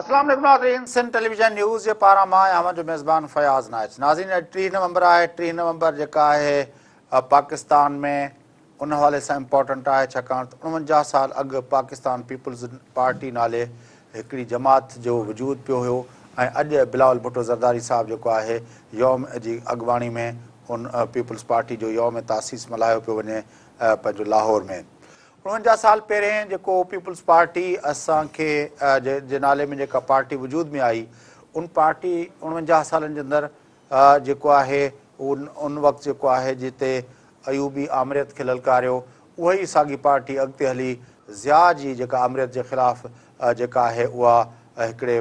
اسلام عليڪم ناظرين سنڌ ٽيليويزن نيوز جي پاران مان آهيان اوهان جو ميزبان فياض نائچ. ناظرين اڄ 30 نومبر آهي. 30 نومبر جيڪا آهي پاڪستان ۾ ان حوالي سان امپورٽنٽ آهي ڇاڪاڻ ته 49 سال اڳ پاڪستان پيپلز پارٽي نالي هڪڙي جماعت جو وجود پيو هيو ۽ اڄ بلاول ڀٽو زرداري صاحب جيڪو آهي يوم جي اڳواڻي ۾ ان پيپلز پارٽي جو يوم تاسيس ملهايو پيو وڃي پنهنجو لاهور ۾. 49 سال پهرين جيڪو پيپلز پارٽي اسان کي جي نالي ۾ جيڪا پارٽي وجود ۾ آئي ان پارٽي 49 سالن جي اندر جيڪو آهي ان وقت جيڪو آهي جتي ايوبي آمريت کي للڪاريو اها ئي ساڳي پارٽي اڳتي هلي ضياء جي جيڪا آمريت جي خلاف جيڪا آهي اها هڪڙي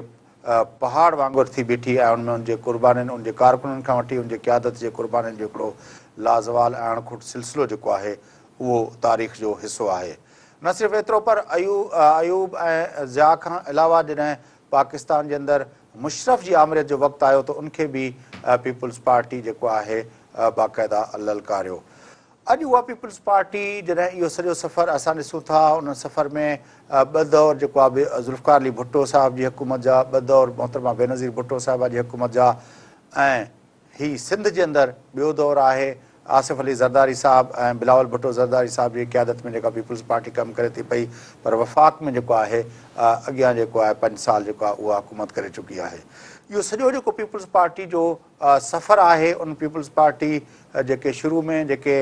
پهاڙ وانگر ٿي بيٺي ۽ ان ۾ ان جي قربانين ان جي ڪارڪنن کان وٺي ان جي قيادت جي قربانين جو هڪڙو لازوال ۽ اڻکٽ سلسلو جيڪو آهي اهو تاريخ جو حصو آهي. نه صرف ايترو پر ايوب ۽ ضياء کان علاوه جڏهن پاڪستان جي اندر مشرف جي آمريت جو وقت آيو ته ان کي به پيپلز پارٽي جيڪو آهي باقاعده للڪاريو. اڄ اها پيپلز پارٽي جڏهن اهو سڄو سفر اسان ڏسون ٿا ان سفر ۾ ٻه دور جيڪو آهي ذوالفقار علي ڀٽو صاحب جي حڪومت جا ٻه دور محترمه بينظير ڀٽو صاحبه جي حڪومت جا ۽ هي سنڌ جي اندر ٻيو دور آهي، آصف علي زرداري صاحب ۽ بلاول ڀٽو زرداري صاحب جي قيادت ۾ جيڪا پيپلز پارٽي ڪم ڪري ٿي پئي پر وفاق ۾ جيڪو آهي اڳيان جيڪو آهي پنج سال جيڪو آهي اها حڪومت ڪري چڪي آهي. اهو سڄو جيڪو پيپلز پارٽي جو سفر آهي ان پيپلز پارٽي جيڪي شروع ۾ جيڪي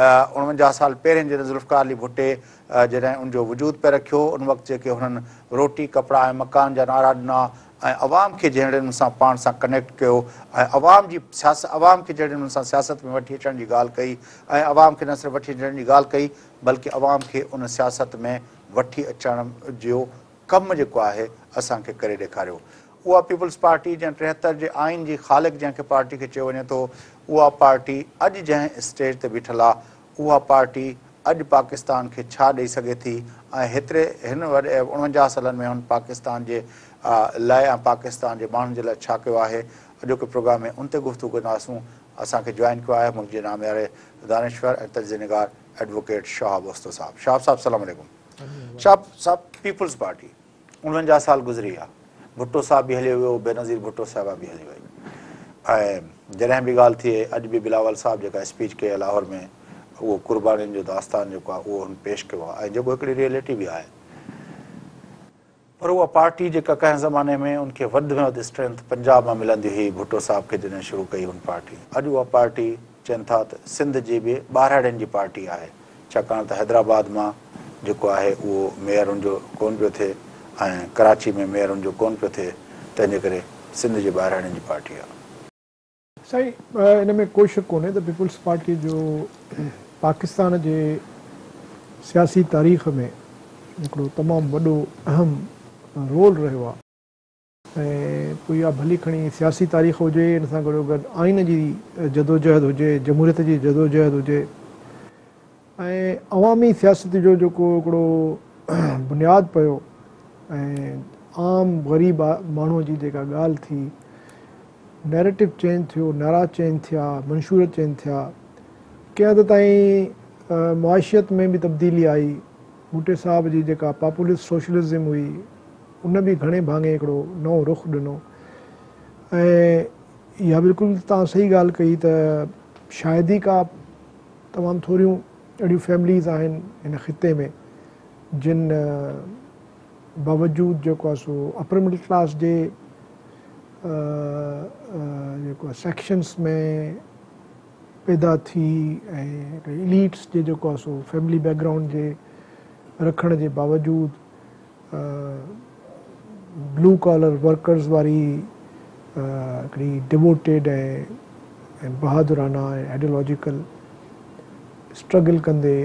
49 سال پهرين جڏهن ذوالفقار علي ڀٽي جڏهن ان جو وجود پئي رکيو ان وقت جيڪي هنن روٽي ڪپڙا ۽ مڪان جا نعرا ڏنا ۽ عوام کي جهڙي نموني سان پاڻ سان ڪنيڪٽ ڪيو ۽ عوام جي سياست عوام کي جهڙي نموني سان سياست ۾ وٺي اچڻ جي ڳالهه ڪئي ۽ عوام کي نه صرف وٺي اچڻ جي ڳالهه ڪئي بلڪه عوام کي ان سياست ۾ وٺي اچڻ جو ڪم جيڪو آهي اسان کي ڪري ڏيکاريو. اها پيپلز پارٽي جنهن 73 جي آئين جي خالق جنهن کي پارٽي کي چيو وڃي ٿو اها پارٽي اڄ جنهن اسٽيج تي بيٺل آ اها پارٽي اڄ پاڪستان کي ڇا ڏئي سگهي ٿي ۽ هيتري هن وڏي 49 سالن ۾ هن پاڪستان جي لاء ۽ پاڪستان جي ماڻهن جي لاء ڇا ڪيو آهي اڄوڪي پروگرام ۾ ان تي گفتگو ڪنداسون اسان کي جوائن ڪيو آهي ملڪ جي نامياري دانشور ۽ تجزيه نگار ايڊووڪيٽ شهاب اوستو صاحب. شهاب صاحب سلام عليڪم. شهاب صاحب پيپلز پارٽي 49 سال گذري ويا، ڀٽو صاحب به هليو ويو، بينظير ڀٽو صاحبه به هلي وئي ۽ جڏهن به ڳالهه ٿئي اڄ به بلاول صاحب جيڪا اسپيچ ڪئي آهي لاهور ۾ اهو قربانين جو داستان جيڪو آهي اهو هن پيش ڪيو آهي ۽ جيڪو هڪڙي ريئلٽي به آهي پر اها پارٽي جيڪا ڪنهن زماني ۾ ان کي وڌ ۾ وڌ اسٽرينٿ پنجاب مان ملندي هئي ڀٽو صاحب کي جڏهن شروع ڪئي هن پارٽي اڄ اها پارٽي چون ٿا ته سنڌ جي به ٻاهراڙين جي پارٽي آهي ڇاڪاڻ ته حيدرآباد مان جيڪو آهي اهو ميئر ان جو ڪونه پيو ٿئي ۽ ڪراچي ۾ ميئر ان جو ڪونه پيو ٿئي تنهن جي ڪري سنڌ جي ٻاهراڙين جي پارٽي آهي. سائين ان ۾ ڪو شڪ ڪونهي ته پيپلز پارٽي جو پاڪستان جي سياسي تاريخ ۾ هڪڙو تمام وڏو اهم رول رهيو آهي. ۽ پوء اها ڀلي کڻي سياسي تاريخ هجي، ان سان گڏوگڏ آئين جي جدوجهد هجي، جمهوريت جي جدوجهد هجي ۽ عوامي سياست جو جيڪو هڪڙو بنياد پيو ۽ عام غريب ماڻهوء جي جيڪا ڳالهه ٿي، نيريٽو چينج ٿيو، نعرا چينج ٿيا، منشور چينج ٿيا، ڪنهن حد تائين معاشيت ۾ به تبديلي آئي، ڀٽي صاحب جي جيڪا پاپولسٽ سوشلزم هئي، ان به گهڻي ڀاڱي هڪڙو نئون رخ ڏنو ۽ اها بلڪل توهان صحيح ڳالهه ڪئي ته شايد ئي ڪا تمام ٿوريون اهڙيون فيمليز آهن هن خطي ۾ جن باوجود جيڪو آهي سو اپر مڊل ڪلاس جي جيڪو آهي سيڪشنس ۾ پيدا ٿي ۽ اليٽس جي جيڪو آهي سو فيملي بيڪ گرائونڊ جي رکڻ جي باوجود بلو ڪالر ورڪرز واري هڪڙي ڊووٽيڊ ۽ بهادرانه ۽ آئيڊيالاجيڪل اسٽرگل ڪندي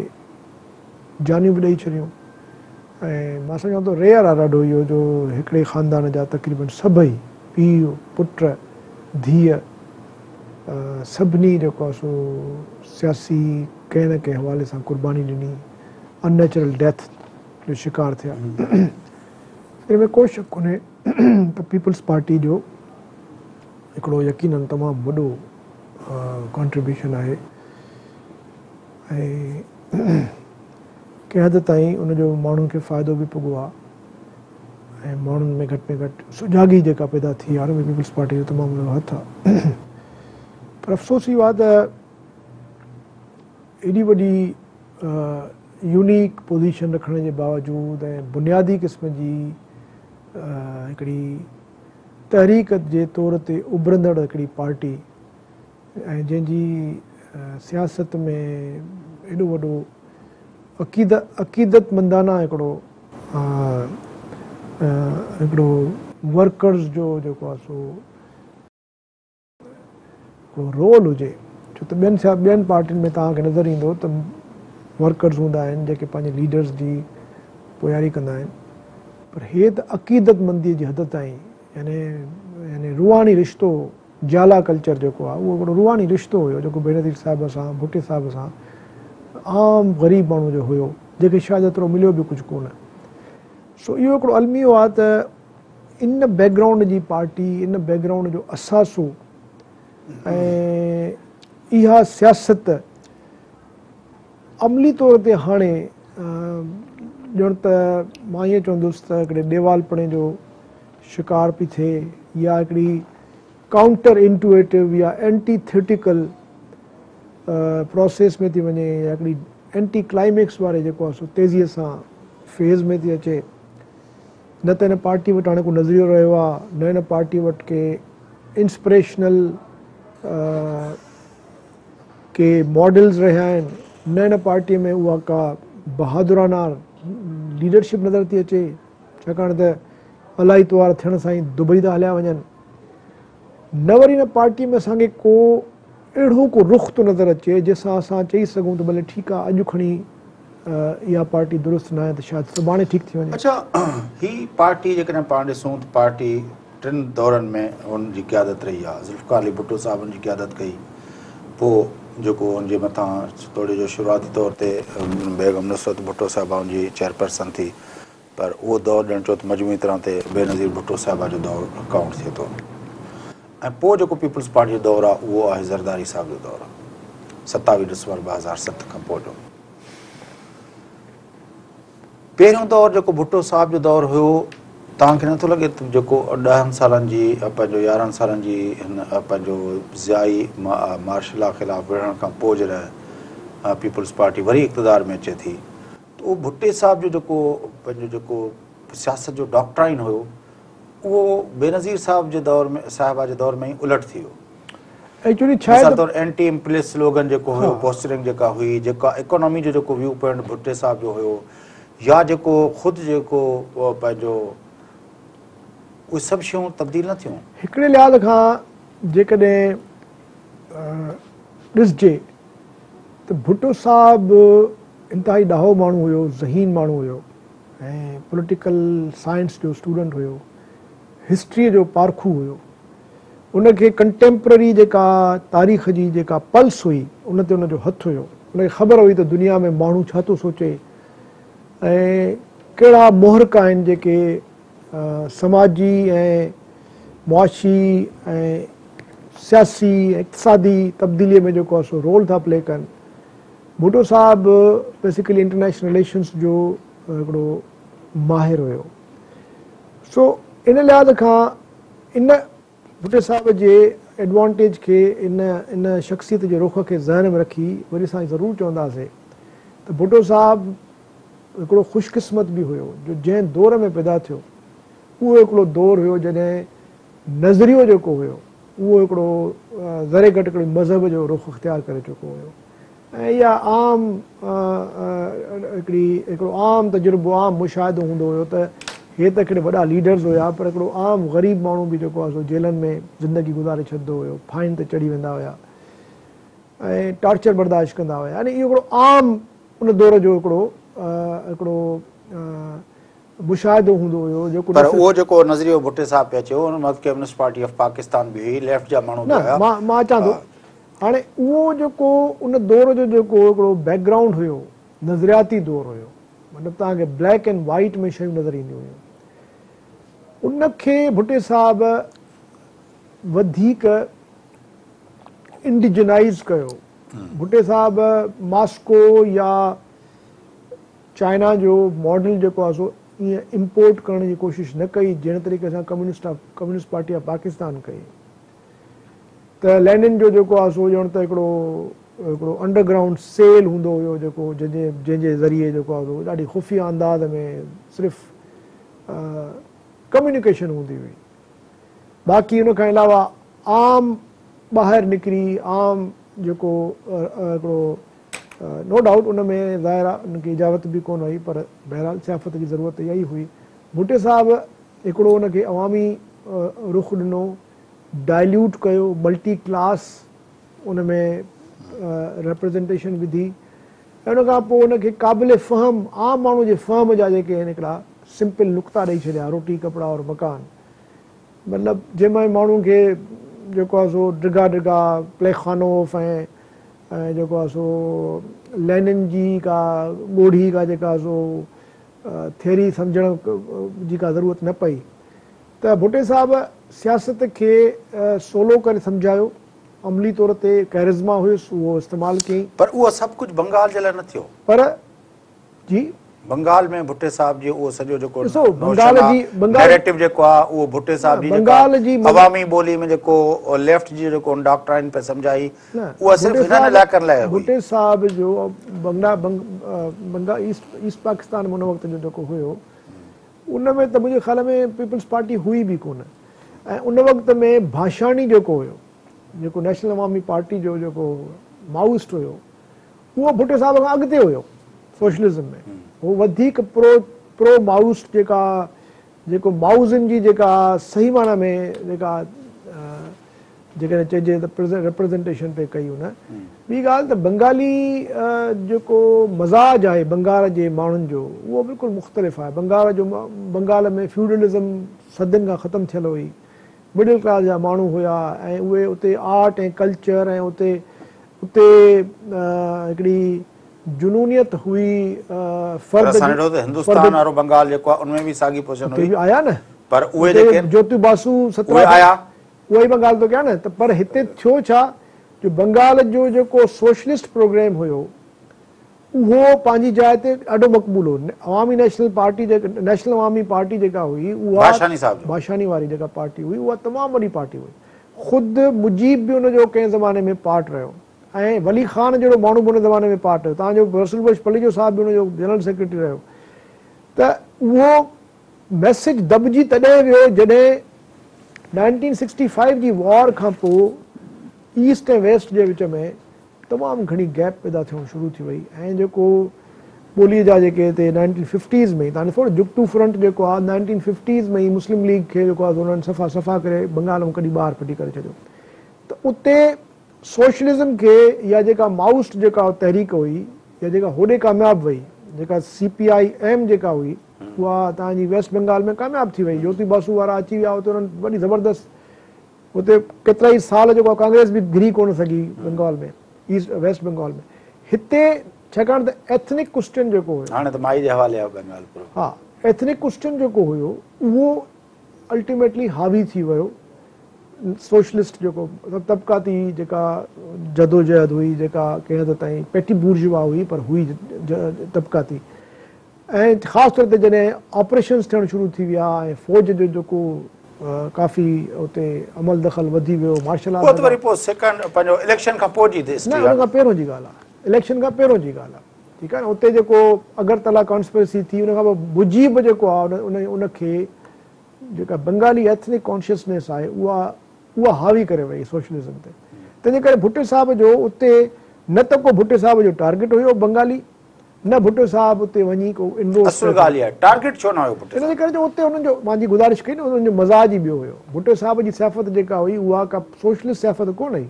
جانيون به ڏئي ڇڏيون ۽ مان سمجهان ٿو ريئر آ ڏاڍو اهو جو هڪڙي خاندان جا تقريبن سڀئي پيء پٽ ڌيء سڀني جيڪو آ سو سياسي ڪنهن نه ڪنهن حوالي سان قرباني ڏني ان نيچرل ڊيٿ جو شڪار ٿيا. ان ۾ ڪو شڪ ڪونهي ته پيپلز پارٽي جو هڪڙو يقينن تمام وڏو ڪانٽريبيوشن آهي ۽ ڪنهن حد تائين ان جو ماڻهن کي فائدو به پڳو آهي ۽ ماڻهن ۾ گهٽ ۾ گهٽ سجاڳي جيڪا پيدا ٿي آهي ان ۾ پيپلز پارٽي جو تمام وڏو هٿ آهي. پر افسوس اهو آهي ته ايڏي وڏي يونيڪ پوزيشن رکڻ جي باوجود ۽ بنيادي قسم جي هڪڙي تحريڪ جي طور تي اڀرندڙ هڪڙي پارٽي ۽ جنهن جي سياست ۾ ايڏو وڏو عقيدتمندانه هڪڙو هڪڙو ورڪرز جو جيڪو آهي سو هڪڙو رول هجي، ڇو ته ٻين ٻين پارٽين ۾ توهان کي نظر ايندو ته ورڪرز هوندا آهن جيڪي پنهنجي ليڊرز جي پوئواري ڪندا آهن، پر هي ته عقيدتمندي جي حد تائين يعني يعني روحاني رشتو، جيالا ڪلچر جيڪو آهي اهو هڪڙو روحاني رشتو هيو جيڪو بينظير صاحب سان، ڀٽي صاحب سان عام غريب ماڻهو جو هيو، جنهن کي شايد ايترو مليو به ڪجهه ڪونه. سو اهو هڪڙو الميو آهي ته ان بيڪ گرائونڊ جي پارٽي، ان بيڪ گرائونڊ جو اثاثو ۽ اها سياست عملي طور تي هاڻي ڄڻ ته مان ائين چوندس ته هڪڙي ڏيوالپڻي جو شڪار پئي ٿئي يا هڪڙي ڪائونٽر انٽوئيٽو يا اينٽي ٿيٽيڪل پروسيس ۾ ٿي وڃي يا هڪڙي اينٽي ڪلائميڪس واري جيڪو آهي سو تيزيء سان فيز ۾ ٿي اچي. نه ته هن پارٽي وٽ هاڻي ڪو نظريو رهيو آهي، نه هن پارٽي وٽ ڪي انسپريشنل ڪي ماڊلز رهيا آهن، نه هن پارٽي ۾ اها ڪا بهادرانه ليڊرشپ نظر ٿي اچي، ڇاڪاڻ ته الائي توار ٿيڻ سان ئي دبئي ٿا هليا وڃن، نه وري هن پارٽي ۾ اسان کي ڪو اهڙو ڪو رخ ٿو نظر اچي جنهن سان اسان چئي سگهون ته ڀلي ٺيڪ آهي اڄ کڻي اها پارٽي درست ناهي ته شايد سڀاڻي ٺيڪ ٿي وڃي. اڇا هي پارٽي جيڪڏهن پاڻ ڏسون ته پارٽي ٽن دورن ۾ ان جي قيادت رهي آهي. ذوالفقار علي ڀٽو صاحب ان جي قيادت ڪئي، پوء جيڪو ان جي مٿان توڙي جو شروعاتي طور تي بيگم نصرت ڀٽو صاحبه ان جي چيئرپرسن ٿي، پر اهو دور ڄڻ چئو ته مجموعي طرح تي بينظير ڀٽو صاحبه جو دور ڪائونٽ ٿئي ٿو ۽ پوء جيڪو پيپلز پارٽي جو دور آهي اهو آهي زرداري صاحب جو دور 27 ڊسمبر 2007 کان پوء جو. پهريون دور جيڪو ڀٽو صاحب جو دور هيو توهان کي نٿو لڳي ته جيڪو 10 سالن جي پنهنجو 11 سالن جي هن پنهنجو ضيائي مارشل لا خلاف وڙهڻ کان پوء جڏهن پيپلز پارٽي وري اقتدار ۾ اچي ٿي ته اهو ڀٽي صاحب جو جيڪو پنهنجو جيڪو سياست جو ڊاڪٽرائن هيو اهو بينظير صاحب جي دور ۾ صاحبه جي دور ۾ ئي الٽ ٿي ويو. ايڪچولي ڇا آهي مثال طور اينٽي امپريلسٽ سلوگن جيڪو هيو، پوسچرنگ جيڪا هئي، جيڪا اڪانومي جو جيڪو ويو پوائنٽ ڀٽي صاحب جو هيو يا جيڪو خود جيڪو پنهنجو اهي سڀ شيون تبديل نه ٿيون. هڪڙي لحاظ کان جيڪڏهن ڏسجي ته ڀٽو صاحب انتهائي ڏاهو ماڻهو هيو، ذهين ماڻهو هيو ۽ پوليٽيڪل سائنس جو اسٽوڊنٽ هيو، هسٽريء جو پارکو هيو. ان کي ڪنٽيمپرري جيڪا تاريخ جي جيڪا پلس هئي، ان تي ان جو هٿ هيو. ان کي خبر هئي ته دنيا ۾ ماڻهو ڇا ٿو سوچي ۽ ڪهڙا محرڪ آهن جيڪي سماجي ۽ معاشي ۽ سياسي ۽ اقتصادي تبديليء ۾ جيڪو آهي سو رول ٿا پلي ڪن. ڀٽو صاحب بيسيڪلي انٽرنيشنل رليشنز جو هڪڙو ماهر هيو سو ان لحاظ کان ان ڀٽي صاحب جي ايڊوانٽيج کي ان ان شخصيت جي رخ کي ذهن ۾ رکي وري اسان ضرور چونداسين ته ڀٽو صاحب هڪڙو خوش قسمت به هيو جو جنهن دور ۾ پيدا ٿيو اهو هڪڙو دور هيو جڏهن نظريو جيڪو هيو اهو هڪڙو ذري گهٽ هڪڙي مذهب جو رخ اختيار ڪري چڪو هيو ۽ اها عام هڪڙي هڪڙو عام تجربو عام مشاهدو هوندو هيو ته هي ته هڪڙي وڏا ليڊرز هيا پر هڪڙو عام غريب ماڻهو به جيڪو آهي سو جيلن ۾ زندگي گذاري ڇڏندو هيو، ڦاهين تي چڙهي ويندا هيا ۽ ٽارچر برداشت ڪندا هيا يعني اهو هڪڙو عام ان دور جو هڪڙو هڪڙو مشاهدو هوندو هيو جيڪو پر اهو جيڪو نظريو ڀٽي صاحب پيا چيو ان وقت ڪميونسٽ پارٽي آف پاڪستان به هئي، ليفٽ جا ماڻهو به هيا. نه مان اچان ٿو هاڻي اهو جيڪو ان دور جو جيڪو هڪڙو بيڪ گرائونڊ هيو نظرياتي دور هيو مطلب توهان کي بليڪ اينڊ وائيٽ ۾ شيون نظر اينديون هيون ان کي ڀٽي صاحب وڌيڪ انڊيجنائيز ڪيو. ڀٽي صاحب ماسڪو يا چائنا جو ماڊل جيڪو آهي سو ائين امپورٽ ڪرڻ جي ڪوشش نه ڪئي جنهن طريقي سان communist of communist party of Pakistan ڪئي ته لينن جو جيڪو آهي سو ڄڻ ته هڪڙو هڪڙو انڊر گرائونڊ سيل هوندو هيو جيڪو جنهن جي جنهن جي ذريعي جيڪو آهي سو ڏاڍي خفيه انداز ۾ صرف ڪميونيڪيشن هوندي هئي باقي ان کان علاوه عام ٻاهر نڪري عام جيڪو هڪڙو نو ڊائوٽ ان ۾ ظاهر آهي ان کي اجازت به ڪونه هئي پر بهرحال سياست جي ضرورت اها ئي هئي ڀٽي صاحب هڪڙو ان کي عوامي رخ ڏنو ڊائليوٽ ڪيو ملٽي ڪلاس ان ۾ ريپريزنٽيشن وڌي ۽ ان کان پوء ان کي قابل فهم عام ماڻهو جي فهم جا جيڪي آهن هڪڙا سمپل نقطا ڏئي ڇڏيا روٽي ڪپڙا اور مڪان مطلب جنهن ۾ ماڻهو کي جيڪو آهي سو ڊگها ڊگها پليخانوف ۽ ۽ جيڪو آهي سو لينن جي ڪا ڳوڙهي ڪا جيڪا سو ٿيوري سمجهڻ جي ڪا ضرورت نه پئي ته ڀٽي صاحب سياست کي سولو ڪري سمجهايو عملي طور تي ڪيرزما هيس اهو استعمال ڪيائين. پر اهو سڀ ڪجهه بنگال جي لاء نه ٿيو. پر جي. بنگال ۾ ڀٽي صاحب جي اهو سڄو جيڪو نوشن آ نيريٽو جيڪو آ اهو ڀٽي صاحب جي جيڪا عوامي ٻولي ۾ جيڪو ليفٽ جي جيڪو ان ڊاڪٽرائن پئي سمجهائي اها صرف هنن علائقن لاء هئي. ڀٽي صاحب جو بنگلا بنگال ايسٽ پاڪستان ۾ ان وقت جو جيڪو هيو ان ۾ ته منهنجي خيال ۾ پيپلز پارٽي هئي به ڪونه ۽ ان وقت ۾ ڀاشاڻي جيڪو هيو جيڪو نيشنل عوامي پارٽي جو جيڪو مائوسٽ هيو اهو ڀٽي صاحب کان اڳتي هيو سوشلزم ۾ هو وڌيڪ پرو پرو مائوسٽ جيڪا جيڪو مائوزم جي جيڪا صحيح معنيٰ ۾ جيڪا جيڪڏهن چئجي ته ريپريزنٽيشن پئي ڪئي هن. ٻي ڳالهه ته بنگالي جيڪو مزاج آهي بنگال جي ماڻهن جو اهو بلڪل مختلف آهي. بنگال جو بنگال ۾ فيوڊلزم صدين کان ختم ٿيل هئي. مڊل ڪلاس جا ماڻهو هيا ۽ اهي اتي آرٽ ۽ ڪلچر ۽ اتي اتي هڪڙي جنونيت هئي فرد جي. اسان ڏٺو ته هندستان وارو بنگال جيڪو آهي ان ۾ به ساڳي پوزيشن هئي. اتي به آيا نه. پر اهي جيڪي جوتي باسو 17 اهي آيا. اها ئي مان ڳالهه ٿو ڪيان نه ته پر هتي ٿيو ڇا جو بنگال جو جيڪو سوشلسٽ پروگرام هيو اهو پنهنجي جاء تي ڏاڍو مقبول هو. عوامي نيشنل پارٽي جيڪا نيشنل عوامي پارٽي جيڪا هئي اها ڀاشاني صاحب جو. ڀاشاني واري جيڪا پارٽي هئي اها تمام وڏي پارٽي هئي. خود مجيب به ان جو ڪنهن زماني ۾ پارٽ رهيو ۽ ولي خان جهڙو ماڻهو به ان زماني ۾ پارٽ رهيو. تان جو رسول بخش پليجو صاحب به ان جو جنرل سيڪريٽري رهيو ته اهو ميسيج دٻجي تڏهن ويو جڏهن 1965 جي وار کان پوء ايسٽ ۽ ويسٽ جي وچ ۾ تمام گهڻي گيپ پيدا ٿيڻ شروع ٿي وئي ۽ جيڪو ٻولي جا جيڪي هتي نائنٽين ففٽيز ۾ تان ڏسو جگٽو فرنٽ جيڪو آهي نائنٽين ففٽيز ۾ ئي مسلم ليگ کي جيڪو آهي انهن صفا صفا ڪري بنگال مان ڪڍي ٻاهر ڦٽي ڪري ڇڏيو ته اتي سوشلزم کي يا جيڪا مائوسٽ جيڪا تحريڪ هئي يا جيڪا هوڏي ڪامياب وئي جيڪا سي پي I M جيڪا هئي اها توهان جي ويسٽ بنگال ۾ ڪامياب ٿي وئي جوتي باسو وارا اچي ويا اتي انهن وڏي زبردست اتي ڪيترائي سال جيڪو ڪانگريس به گهري ڪونه سگهي بنگال ۾ ايسٽ ويسٽ بنگال ۾ هتي ڇاڪاڻ ته ايٿنڪ ڪوسچن جيڪو هيو هاڻي ته مائي جي حوالي آهي بنگال پورو. ها ايٿنڪ ڪوسچن جيڪو هيو اهو الٽيميٽلي حاوي ٿي ويو سوشلسٽ جيڪو طبقاتي جيڪا جدوجهد هئي جيڪا ڪنهن حد تائين پيٽي بورجوا هئي پر هئي طبقاتي ۽ خاص طور تي جڏهن آپريشنز ٿيڻ شروع ٿي ويا ۽ فوج جو جيڪو ڪافي اتي عمل دخل وڌي ويو مارشل لا اهو ته وري پوء سيڪنڊ پنهنجو اليڪشن کان پوء جي هسٽري آهي. نه ان کان پهريون جي ڳالهه آهي اليڪشن کان پهريون جي ڳالهه آهي ٺيڪ آهي نه اتي جيڪو اگرتلا ڪانسپرسي ٿي ان کان پوء مجيب جيڪو آهي ان ان کي جيڪا بنگالي ايٿنڪ ڪانشسنيس آهي اها اها حاوي ڪري وئي سوشلزم تي تنهنجي ڪري ڀٽي صاحب جو اتي نه ته ڪو ڀٽي صاحب جو ٽارگيٽ هيو بنگالي نه ڀٽو صاحب اتي وڃي ڪو انڊورس اصل ڳالهه اها آهي ٽارگيٽ ڇو نه هيو ڀٽو ان جي ڪري جو اتي انهن جو مان جي گذارش ڪئي نه انهن جو مزاج ئي ٻيو هيو ڀٽو صاحب جي سياست جيڪا هئي اها ڪا سوشلسٽ سياست ڪونه هئي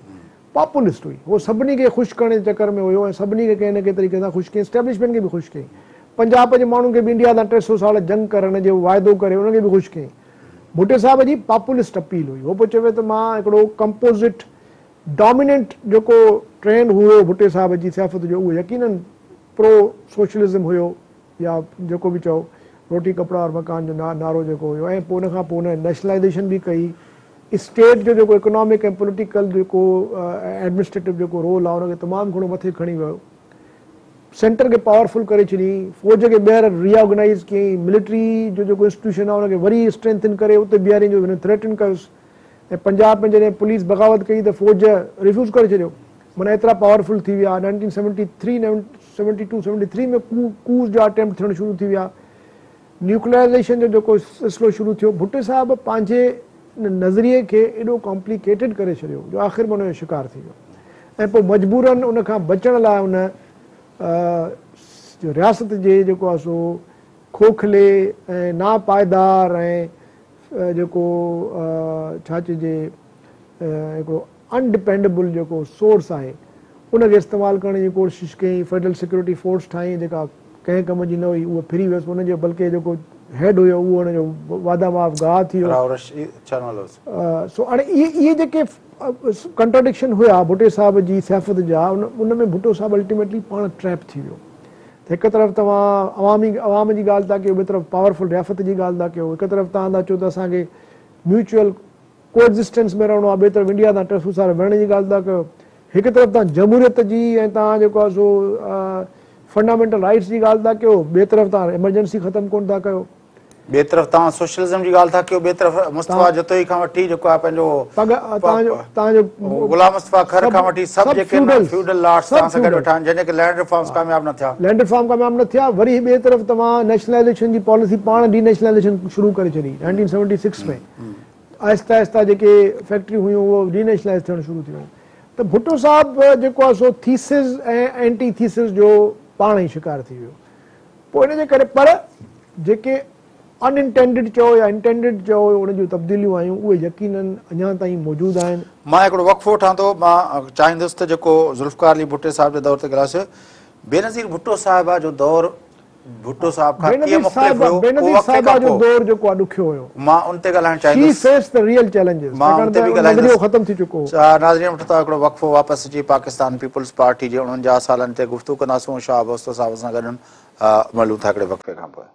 پاپولسٽ هئي هو سڀني کي خوش ڪرڻ جي چڪر ۾ هيو ۽ سڀني کي ڪنهن نه ڪنهن طريقي سان خوش ڪيائين اسٽيبلشمينٽ کي به خوش ڪيائين پنجاب جي ماڻهن کي به انڊيا سان 300 سال جنگ ڪرڻ جو واعدو ڪري انهن کي به خوش ڪيائين ڀٽي صاحب جي پاپولسٽ اپيل هئي هو پيو چوي ته مان هڪڙو ڪمپوزٽ ڊاميننٽ جيڪو ٽرينڊ هيو ڀٽي صاحب جي سياست جو اهو يقينن پرو سوشلزم هيو يا جيڪو به چئو روٽي ڪپڙا اور مڪان جو نعرو جيڪو هيو ۽ پوء ان کان پوء هن نيشنلائيزيشن به ڪئي اسٽيٽ جو جيڪو اڪنامڪ ۽ پوليٽيڪل جيڪو ايڊمنسٽريٽو جيڪو رول آهي ان کي تمام گهڻو مٿي کڻي ويو. سينٽر کي پاورفل ڪري ڇڏيائين، فوج کي ٻيهر ري آرگنائيز ڪيائين، ملٽري جو جيڪو انسٽيٽيوشن آهي ان کي وري اسٽرينٿن ڪري اتي بيهاريائين جو هن ٿريٽن ڪيس ۽ پنجاب ۾ جڏهن پوليس بغاوت ڪئي ته فوج ريفيوز ڪري ڇڏيو معنيٰ ايترا پاورفل ٿي ويا 1973 72 73 ۾ ڪوز جا اٽيمپٽ ٿيڻ شروع ٿي ويا نيوڪليئرائيزيشن جو جيڪو سلسلو شروع ٿيو ڀٽي صاحب پنهنجي ان نظريي کي ايڏو ڪامپليڪيٽيڊ ڪري ڇڏيو جو آخر ۾ ان جو شڪار ٿي ويو ۽ پوء مجبورن ان کان بچڻ لاء ان جو رياست جي جيڪو آهي سو کوکلي ۽ ناپائيدار ۽ جيڪو ڇا چئجي هڪڙو ان ڊپينڊبل جيڪو سورس آهي ان کي استعمال ڪرڻ جي ڪوشش ڪئي، فيڊرل سيڪيورٽي فورس ٺاهي جيڪا ڪنهن ڪم جي نه هئي اهو ڦري ويس ان جو بلڪه جيڪو هيڊ هيو اهو ان جو وعده معاف گواهه ٿي ويو. رائو رشيد ڇا نالو هوس. سو هاڻي اهي اهي جيڪي ڪنٽراڊڪشن هيا ڀٽي صاحب جي سياست جا ان ان ۾ ڀٽو صاحب الٽيميٽلي پاڻ ٽريپ ٿي ويو ته هڪ طرف توهان عوامي عوام جي ڳالهه ٿا ڪيو ٻئي طرف پاورفل رياست جي ڳالهه ٿا ڪيو هڪ طرف توهان ٿا چئو ته اسان کي ميوچوئل ڪو ايگزسٽنس ۾ رهڻو آهي ٻئي طرف انڊيا سان 300 سال وڙهڻ جي ڳالهه ٿا ڪيو هڪ طرف توهان جمهوريت جي ۽ توهان جيڪو آهي سو فنڊامينٽل رائٽس جي ڳالهه ٿا ڪيو ٻئي طرف توهان ايمرجنسي ختم ڪونه ٿا ڪيو. ٻئي طرف توهان سوشلزم جي ڳالهه ٿا ڪيو ٻئي طرف مصطفيٰ جتوئي کان وٺي جيڪو آهي پنهنجو توهان جو غلام مصطفيٰ کر کان وٺي سڀ جيڪي فيوڊل لارڊس توهان سان گڏ ويٺا آهن جنهن جي لينڊ ريفارمز ڪامياب نه ٿيا. لينڊ ريفارم ڪامياب نه ٿيا وري ٻئي طرف توهان نيشنلائيزيشن جي پاليسي پاڻ ڊي نيشنلائيزيشن شروع ڪري ڇڏي 1976 ۾ آهستي آهستي جيڪي فيڪٽريون هيون اهي ڊي نيشنلائيز ٿيڻ شروع ٿي ويون ته ڀٽو صاحب جيڪو آهي سو ٿيسز ۽ اينٽي ٿيسز جو پاڻ ئي شڪار ٿي ويو پوء ان جي ڪري پر جيڪي ان انٽينڊڊ چئو يا انٽينڊڊ چئو ان جون تبديليون آيون اهي يقينن اڃا تائين موجود آهن. مان هڪڙو وقفو وٺان ٿو مان چاهيندس ته جيڪو ذوالفقار علي ڀٽي صاحب جي دور تي ڳالهايوسين بينظير ڀٽو صاحبه جو دور ڀٽو صاحب کان ڪيئن مختلف هيو اهو وقفي کان پوء دور جيڪو آهي ڏکيو هيو مان ان تي ڳالهائڻ چاهيندس She faced the real challenges مان ان تي به ڳالهائيندس ختم ٿي چڪو هو. ناظرين وٺون ٿا هڪڙو وقفو واپس اچي پاڪستان پيپلز پارٽي جي 49 سالن تي گفتگو ڪنداسون شهاب اوستو صاحب سان گڏ ملون ٿا هڪڙي وقفي کان پوء.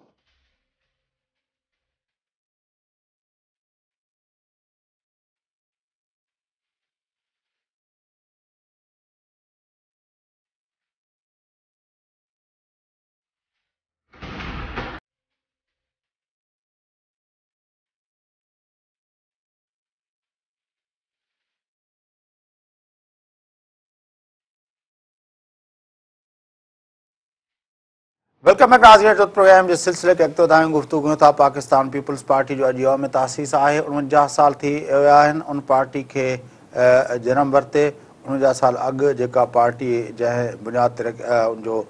Welcome back ناظرين اچو پروگرام جي سلسلي کي اڳتي وڌايون گفتگو ڪيون ٿا پاڪستان پيپلز پارٽي جو اڄ يوم تاسيس آهي 49 سال ٿي ويا آهن ان پارٽي کي جنم ورتي 49 سال اڳ جيڪا پارٽي جنهن بنياد تي ان جو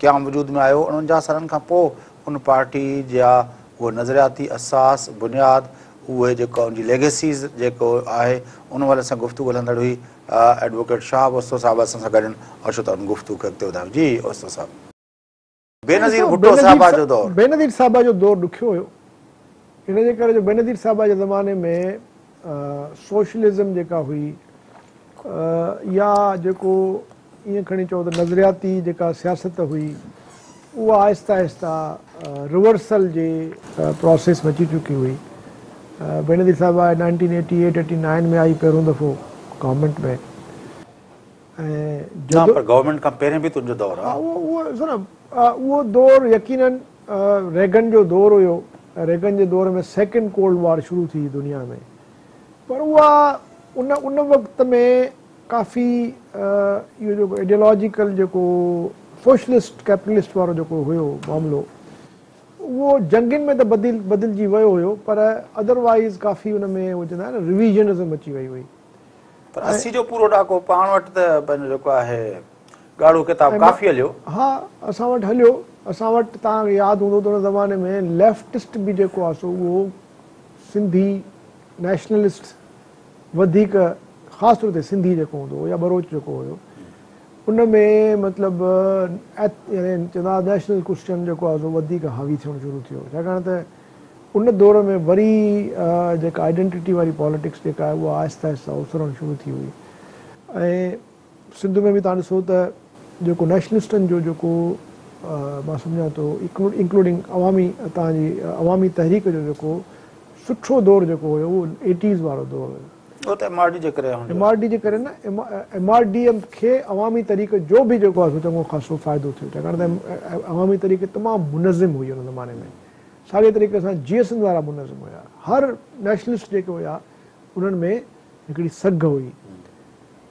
قيام وجود ۾ آيو 49 سالن کان پوء ان پارٽي جا اهي نظرياتي اساس بنياد اهي جيڪا ان جي ليگيسيز جيڪو آهي ان حوالي سان گفتگو هلندڙ هئي ايڊووڪيٽ شهاب اوستو صاحب اسان سان گڏ آهن اچو ته ان گفتگو کي اڳتي وڌايون جي اوستو صاحب بينظير ڀٽو صاحبه جو دور. بينظير صاحبه جو دور ڏکيو هيو ان جي ڪري جو بينظير صاحبه جي زماني ۾ سوشلزم جيڪا هئي يا جيڪو ائين کڻي چئو ته نظرياتي جيڪا سياست هئي اها آهستي آهستي ريورسل جي پراسيس ۾ اچي چڪي هئي. بينظير صاحبه 1988 89 ۾ آئي پهريون دفعو گورنمينٽ ۾ ۽ نه پر گورنمينٽ کان پهرين به تنهنجو دور آ. اهو اهو ڏسو نه اهو دور يقينن ريگن جو دور هيو ريگن جي دور ۾ سيڪنڊ ڪولڊ وار شروع ٿي دنيا ۾ پر اها ان ان وقت ۾ ڪافي اهو جيڪو ايڊيالاجيڪل جيڪو سوشلسٽ ڪيپيٽلسٽ وارو جيڪو هيو معاملو اهو جنگين ۾ ته بدل بدلجي ويو هيو پر ادروائيز ڪافي ان ۾ اهو چوندا آهن نه ريويزنزم اچي وئي هئي. پر 80 جو پورو ڏاڪو پاڻ وٽ ته پنهنجو جيڪو آهي ڳاڙهو ڪتاب ڪافي هليو. ها اسان وٽ هليو اسان وٽ توهان کي ياد هوندو ته ان زماني ۾ ليفٽسٽ به جيڪو آهي سو اهو سنڌي نيشنلسٽ وڌيڪ خاص طور تي سنڌي جيڪو هوندو هو يا ٻروچ جيڪو هيو ان ۾ مطلب يعني چوندا هئا نيشنل ڪوسچن جيڪو آهي سو وڌيڪ حاوي ٿيڻ شروع ٿيو ڇاڪاڻ ته ان دور ۾ وري جيڪا آئيڊنٽيٽي واري پاليٽڪس جيڪا آهي اها آهستي آهستي اسرڻ شروع ٿي هئي ۽ سنڌ ۾ به توهان ڏسو ته جيڪو نيشنلسٽن جو جيڪو مان سمجهان ٿو انڪلوڊنگ عوامي توهان جي عوامي تحريڪ جو جيڪو سٺو دور جيڪو هيو اهو ايٽيز وارو دور هيو. اهو ته ايم آر ڊي جي ڪري هوندو. ايم آر ڊي جي ڪري نه، ايم آر ڊي کي عوامي تحريڪ جو به جيڪو آهي سو چڱو خاصو فائدو ٿيو، ڇاڪاڻ ته عوامي تحريڪ تمام منظم هئي ان زماني ۾. ساڳئي طريقي سان جيئي سنڌ وارا منظم هيا. هر نيشنلسٽ جيڪي هيا انهن ۾ هڪڙي سگهه هئي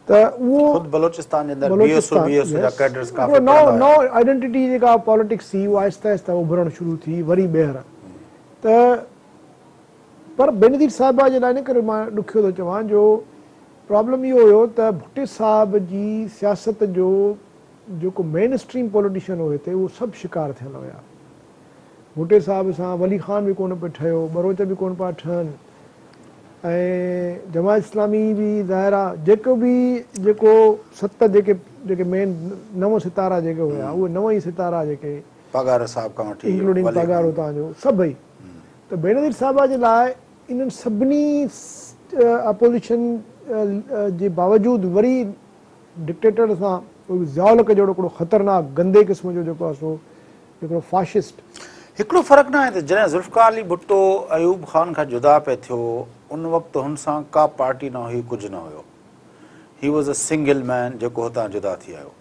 ته اهو خود بلوچستان جي اندر B S O B S O جا ڪيڊرز ڪافي پڙهندا هيا. نئون آئيڊنٽيٽي جيڪا پاليٽڪس هئي اها آهستي آهستي اڀرڻ شروع ٿي وري ٻيهر ته پر بينظير صاحبه جي لاء ان ڪري مان ڏکيو ٿو چوان جو پرابلم اهو هيو ته ڀٽي صاحب جي سياست جو جيڪو مين اسٽريم پوليٽيشن هو هتي اهو سڀ شڪار ٿيل هيا. ڀٽي صاحب سان ولي خان به ڪونه پيو ٺهيو، ٻروچ به ڪونه پيا ٺهن ۽ جماعت اسلامي به ظاهر آ جيڪو به جيڪو ست جيڪي جيڪي مين نو ستارا جيڪي هيا اهي نو ئي ستارا جيڪي پاڳارو صاحب کان وٺي انڪلوڊنگ پاڳارو تان جو سڀئي ته بينظير صاحبه جي لاء انهن سڀني اپوزيشن جي باوجود وري ڊڪٽيٽر سان ضياء الحق جهڙو هڪڙو خطرناڪ گندي قسم جو جيڪو آهي سو هڪڙو فاشسٽ. هڪڙو فرق نه آهي ته جڏهن ذوالفقار علي ڀٽو ايوب خان کان جدا پئي ٿيو ان وقت هن سان ڪا پارٽي نه هئي ڪجهه نه هيو he was a single man جيڪو هتان جدا ٿي آيو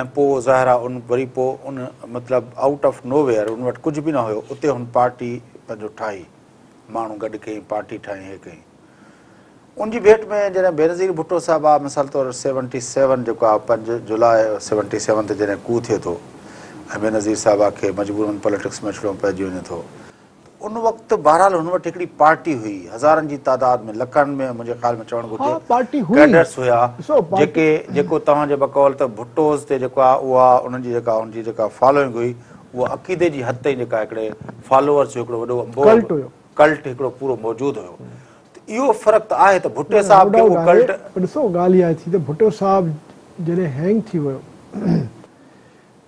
۽ پوء ظاهر آ ان وري پوء ان مطلب آئوٽ آف نو ويئر ان وٽ ڪجهه به نه هيو اتي هن پارٽي پنهنجو ٺاهي ماڻهو گڏ ڪيائين پارٽي ٺاهي هي ڪيائين ان جي ڀيٽ ۾ جڏهن بينظير ڀٽو صاحب آ مثال طور سيونٽي سيون جيڪو آ پنج جولاء سيونٽي سيون تي جڏهن ڪو ٿئي ٿو ۽ بينظير صاحبه کي مجبورن پوليٽڪس ۾ اچڻو پئجي وڃي ٿو ته ان وقت بهرحال هن وٽ هڪڙي پارٽي هئي هزارن جي تعداد ۾ لکن ۾ منهنجي خيال ۾ چوڻ گهرجي ڪيڊرس هيا جيڪي جيڪو توهان جي بقول ته ڀٽوز تي جيڪو آ اها انهن جي جيڪا ان جي جيڪا فالوئنگ هئي اها عقيدي جي حد تائين جيڪا هڪڙي فالوورس جو هڪڙو وڏو انبوهه ڪلٽ هڪڙو پورو موجود هيو ته اهو فرق ته آهي ته ڀٽي صاحب کي اهو ڪلٽ. پر ڏسو ڳالهه اها ٿي ته ڀٽو صاحب جڏهن هينگ ٿي ويو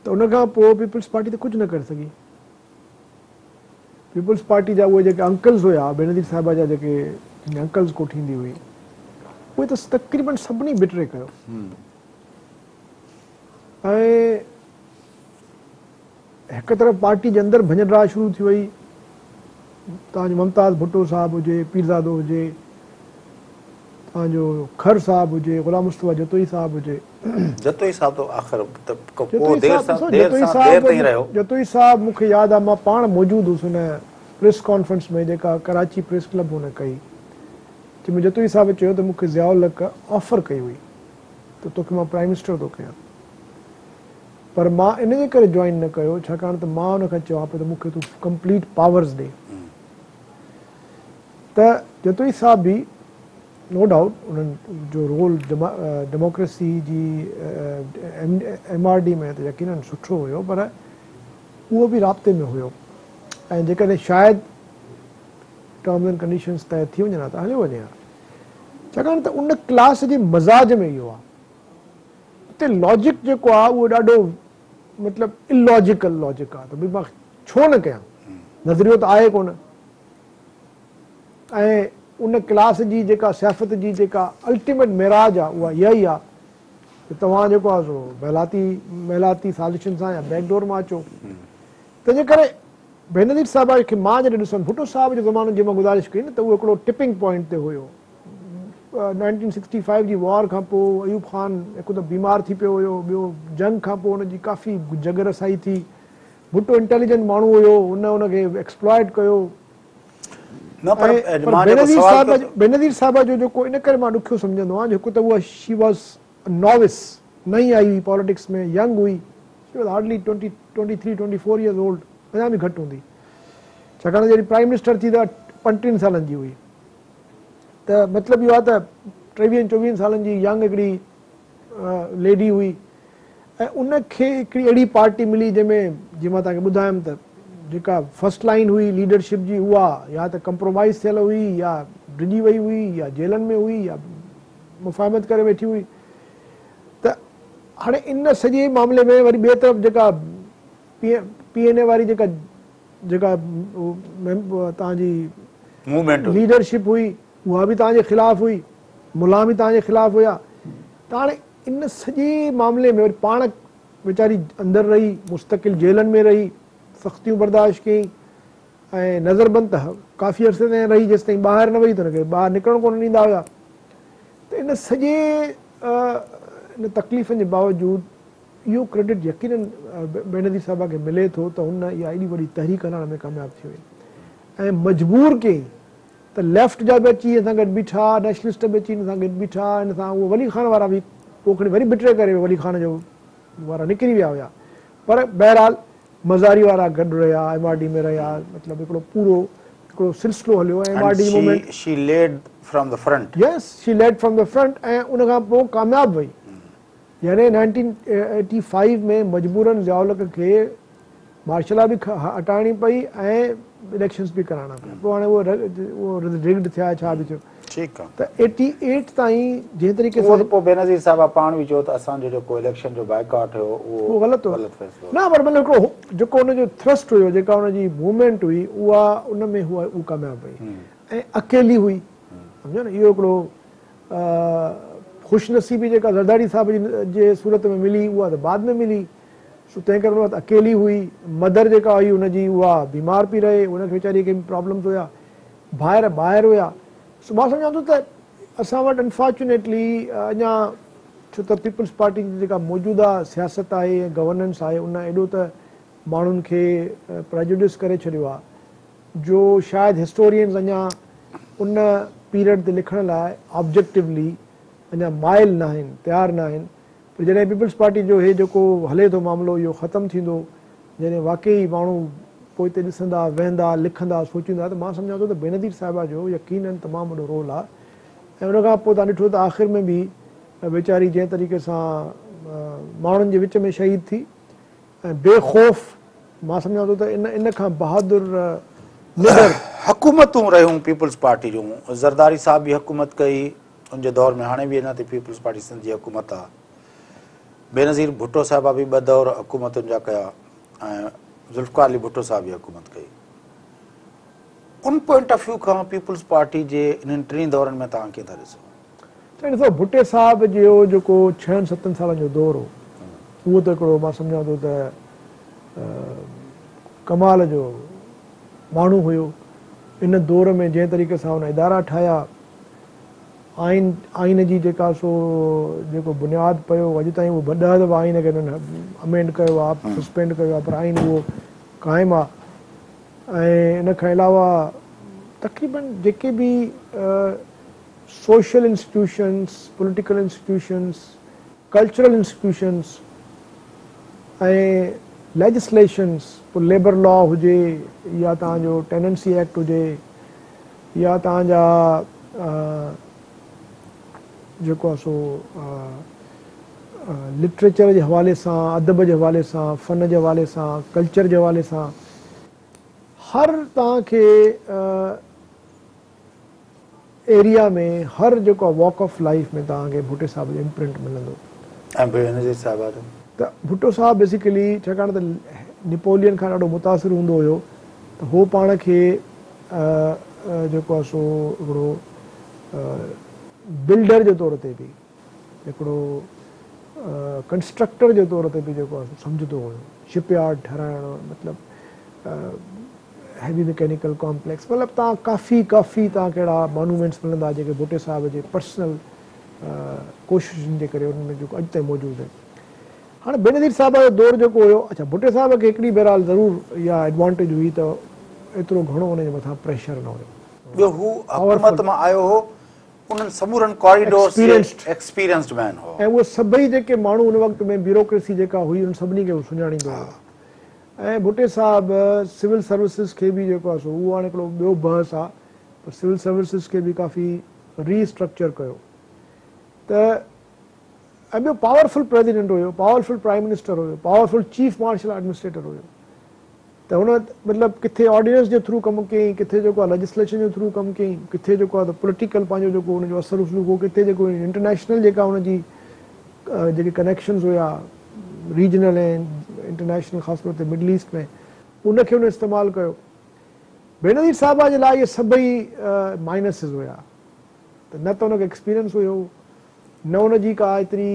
ته ان کان پوء پيپلز پارٽي ته ڪجهه نه ڪري سگهي. پيپلز پارٽي جا اهي جيڪي انڪلز هيا بينظير صاحبه جا جيڪي جن کي انڪلز ڪوٺيندي هئي اهي ته تقريبن سڀني بٽري ڪيو ۽ هڪ طرف پارٽي جي اندر ڀڃ ڊاهه شروع ٿي وئي، توهان جو ممتاز ڀٽو صاحب هجي، پيرزادو هجي، توهان جو کر صاحب هجي، غلام مصطفيٰ جتوئي صاحب هجي. جتوئي صاحب ته آخر ته پوء دير سان دير سان دير تائين رهيو. جتوئي صاحب مون کي ياد آهي مان پاڻ موجود هوس ان پريس ڪانفرنس ۾ جيڪا ڪراچي پريس ڪلب هن ڪئي جنهن ۾ جتوئي صاحب چيو ته مون کي ضياء الحق آفر ڪئي هئي ته توکي مان پرائيم منسٽر ٿو ڪيان. پر مان ان جي ڪري جوائن نه ڪيو ڇاڪاڻ ته مان ان کان چوان پيو ته مون کي تون ڪمپليٽ پاورز ڏي ته جتوئي صاحب به نو ڊائوٽ انهن جو رول ڊيموڪريسي جي ايم آر ڊي ۾ ته يقينن سٺو هيو پر اهو به رابطي ۾ هيو ۽ جيڪڏهن شايد ٽرمز اينڊ ڪنڊيشنز طئي ٿي وڃن ها ته هليو وڃي ها ڇاڪاڻ ته ان ڪلاس جي مزاج ۾ اهو آهي اتي لاجڪ جيڪو آ اهو ڏاڍو مطلب الاجيڪل لاجڪ آ ته ڀئي مان ڇو نه ڪيان نظريو ته آهي ڪونه ۽ ان ڪلاس جي جيڪا سياست جي جيڪا الٽيميٽ معراج آ اها اها ئي آ ته توهان جيڪو آ سو محلاتي محلاتي سازشن سان يا بيڪ ڊور مان اچو تنهنجي ڪري بينظير صاحبه کي مان جڏهن ڏسان ڀٽو صاحب جو زمانو جيئن مان گذارش ڪئي نه ته اهو هڪڙو ٽپنگ پوائنٽ تي هيو 1965 جي وار کان پوء ايوب خان هڪ ته بيمار ٿي پيو هيو ٻيو جنگ کان پوء هن جي ڪافي جڳ رسائي ٿي ڀٽو انٽيليجنٽ ماڻهو هيو هن ان کي ايڪسپلائٽ ڪيو نه پر مان جيڪو سوال ڪيو بينظير صاحبه جو جيڪو ان ڪري مان ڏکيو سمجهندو آهيان جو هڪ ته اها شي واز نووس نئين آئي هئي پاليٽڪس ۾ ينگ هئي she was hardly 20 23 24 years old اڃا به گهٽ هوندي ڇاڪاڻ ته جڏهن پرائيم منسٽر ٿي ته 35 سالن جي هئي ته مطلب اهو آهي ته ٽيويهن چوويهن سالن جي ينگ هڪڙي ليڊي هئي ۽ ان کي هڪڙي اهڙي پارٽي ملي جنهن ۾ جيئن مان توهان کي ٻڌايم ته جيڪا فرسٽ لائين هئي ليڊرشپ جي اها يا ته ڪمپرومائز ٿيل هئي يا ڊڄي وئي هئي يا جيلن ۾ هئي يا مفاهمت ڪري ويٺي هئي ته هاڻي ان سڄي معاملي ۾ وري ٻئي طرف جيڪا پي اين اي واري جيڪا جيڪا توهان جي موومينٽ ليڊرشپ هئي اها به توهان جي خلاف هئي ملان به توهان جي خلاف هيا ته هاڻي ان سڄي معاملي ۾ وري پاڻ ويچاري اندر رهي مستقل جيلن ۾ رهي سختيون برداشت ڪيائين ۽ نظربند ته ڪافي عرصي تائين رهي جيستائين ٻاهر نه وئي ته ان کي ٻاهر نڪرڻ ڪونه ڏيندا هيا ته ان سڄي ان تڪليفن جي باوجود اهو ڪريڊٽ يقينن بينظير صاحبه کي ملي ٿو ته هن اها ايڏي وڏي تحريڪ هلائڻ ۾ ڪامياب ٿي وئي ۽ مجبور ڪيائين ته ليفٽ جا به اچي هن سان گڏ بيٺا، نيشنلسٽ به اچي هن سان گڏ بيٺا، هن سان اهي ولي خان وارا به پوء کڻي وري بٽري ڪري ولي خان جو وارا نڪري ويا هيا پر بهرحال مزاري وارا گڏ رهيا، ايم آر ڊي ۾ رهيا، مطلب هڪڙو پورو هڪڙو سلسلو هليو ۽ M R D movement. And she led from the front. Yes she led from the front ۽ ان کان پوء ڪامياب وئي يعني 1985 ۾ مجبورن ضياء الحق کي مارشل لا به هٽائڻي پئي ۽ اليڪشنز به ڪرائڻا پيا پوء هاڻي اهو رگڊ ٿيا ڇا به ٿيو ٺيڪ آ. ته 88 تائين جنهن طريقي اهو ته پوء بينظير صاحبه پاڻ به چيو ته اسان جو جيڪو اليڪشن جو بائيڪاٽ هيو اهو غلط هو غلط فيصلو هو. نه پر مطلب هڪڙو جيڪو ان جو ٿرسٽ هيو جيڪا ان جي موومينٽ هئي اها ان ۾ هوء هو ڪامياب وئي ۽ اڪيلي هئي سمجهو نه اهو هڪڙو خوش نصيبي جيڪا زرداري صاحب جي صورت ۾ ملي اها ته بعد ۾ ملي سو تنهن ڪري ان وقت اڪيلي هئي مدر جيڪا هئي ان جي اها بيمار پئي رهي ان کي ويچاري کي به پرابلمز هيا ڀائر ٻاهر هيا سو مان سمجهان ٿو ته اسان وٽ انفارچونيٽلي اڃا ڇو ته پيپلز پارٽي جي جيڪا موجوده سياست آهي ۽ گورننس آهي ان ايڏو ته ماڻهن کي پريجوڊس ڪري ڇڏيو آهي جو شايد هسٽورينز اڃا ان پيريڊ تي لکڻ لاء آبجيڪٽولي اڃا مائل ناهن تيار ناهن پر جڏهن پيپلز پارٽي جو هي جيڪو هلي ٿو معاملو اهو ختم ٿيندو، جڏهن واقعي ماڻهو پوئتي ڏسندا، ويهندا، لکندا، سوچيندا ته مان سمجهان ٿو ته بينظير صاحبه جو يقينن تمام وڏو رول آ ۽ ان کان پوء توهان ڏٺو ته آخر ۾ به ويچاري جنهن طريقي سان ماڻهن جي وچ ۾ شهيد ٿي ۽ بي خوف مان سمجهان ٿو ته ان ان کان بهادر نڊر. حڪومتون رهيون پيپلز پارٽي جون، زرداري صاحب به حڪومت ڪئي، ان جي دور ۾ هاڻي به اڃا تائين پيپلز پارٽي سنڌ جي حڪومت آ. بينظير ڀٽو صاحبه به ٻه دور حڪومتن جا ڪيا ۽ ذوالفقار علي ڀٽو صاحب به حڪومت ڪئي. ان پوائنٽ آف ويو کان پيپلز پارٽي جي انهن ٽنهي دورن ۾ توهان ڪيئن ٿا ڏسو؟ سائين ڏسو ڀٽي صاحب جو جيڪو ڇهن ستن سالن جو دور هو اهو ته هڪڙو مان سمجهان ٿو ته ڪمال جو ماڻهو هيو. ان دور ۾ جنهن طريقي سان هن ادارا ٺاهيا آئين آئين جي جيڪا سو جيڪو بنياد پيو اڄ تائين اهو ڏهه دفعا آئين کي انهن امينڊ ڪيو آ سسپينڊ ڪيو آ پر آئين اهو قائم آ ۽ ان کان علاوه تقريبن جيڪي به social institutions political institutions cultural institutions ۽ legislations پوء ليبر لا هجي يا توهان جو ٽيننسي ايڪٽ هجي يا توهان جا جيڪو آهي سو لٽريچر جي حوالي سان، ادب جي حوالي سان، فن جي حوالي سان، ڪلچر جي حوالي سان هر توهان کي ايريا ۾ هر جيڪو آهي واڪ آف لائيف ۾ توهان کي ڀٽي صاحب جو امپرنٽ ملندو. ۽ بينظير صاحبه جو؟ ته ڀٽو صاحب بيسيڪلي ڇاڪاڻ ته نيپولين کان ڏاڍو متاثر هوندو هيو ته هو پاڻ کي جيڪو آهي سو هڪڙو بلڊر جي طور تي به هڪڙو ڪنسٽرڪٽر جي طور تي به جيڪو آهي سو سمجهندو هيو شپ يارڊ ٺهرائڻ مطلب هيوي مڪينيڪل ڪامپليڪس مطلب توهان ڪافي ڪافي توهان کي اهڙا مانومينٽس ملندا جيڪي ڀٽي صاحب جي پرسنل ڪوششن جي ڪري انهن ۾ جيڪو اڄ تائين موجود آهن. هاڻي بينظير صاحبه جو دور جيڪو هيو، اڇا ڀٽي صاحب کي هڪڙي بهرحال ضرور اها ايڊوانٽيج هئي ته ايترو گهڻو ان جي مٿان پريشر نه هيو. ٻيو هو حڪومت مان آيو هو، انهن سمورن ڪاريڊورس جي ايڪسپيرينسڊ مين هو. ۽ اهي سڀئي جيڪي ماڻهو ان وقت ۾ بيوروڪريسي جيڪا هئي انهن سڀني کي هو سڃاڻيندو هيو ۽ ڀٽي صاحب سول سروسز کي به جيڪو آهي سو اهو هاڻي هڪڙو ٻيو بحث آهي پر سول سروسز کي به ڪافي ري اسٽرڪچر ڪيو ته ۽ ٻيو پاورفل پريزيڊنٽ هيو، پاورفل پرائيم منسٽر هيو، پاورفل چيف مارشل ايڊمنسٽريٽر هيو ته هن مطلب ڪٿي آرڊيننس جي ٿرو ڪم ڪيائين، ڪٿي جيڪو آهي ليجسليشن جي ٿرو ڪم ڪيائين، ڪٿي جيڪو آهي ته پوليٽيڪل پنهنجو جيڪو هن جو اثر رسوخ هو، ڪٿي جيڪو انٽرنيشنل جيڪا هن جي جيڪي ڪنيڪشنز هيا ريجنل ۽ انٽرنيشنل خاص طور تي مڊل ايسٽ ۾ ان کي هن استعمال ڪيو. بينظير صاحبه جي لاء اهي سڀئي مائنسز هيا ته نه ته هن کي ايڪسپيرينس هيو نه ان جي ڪا ايتري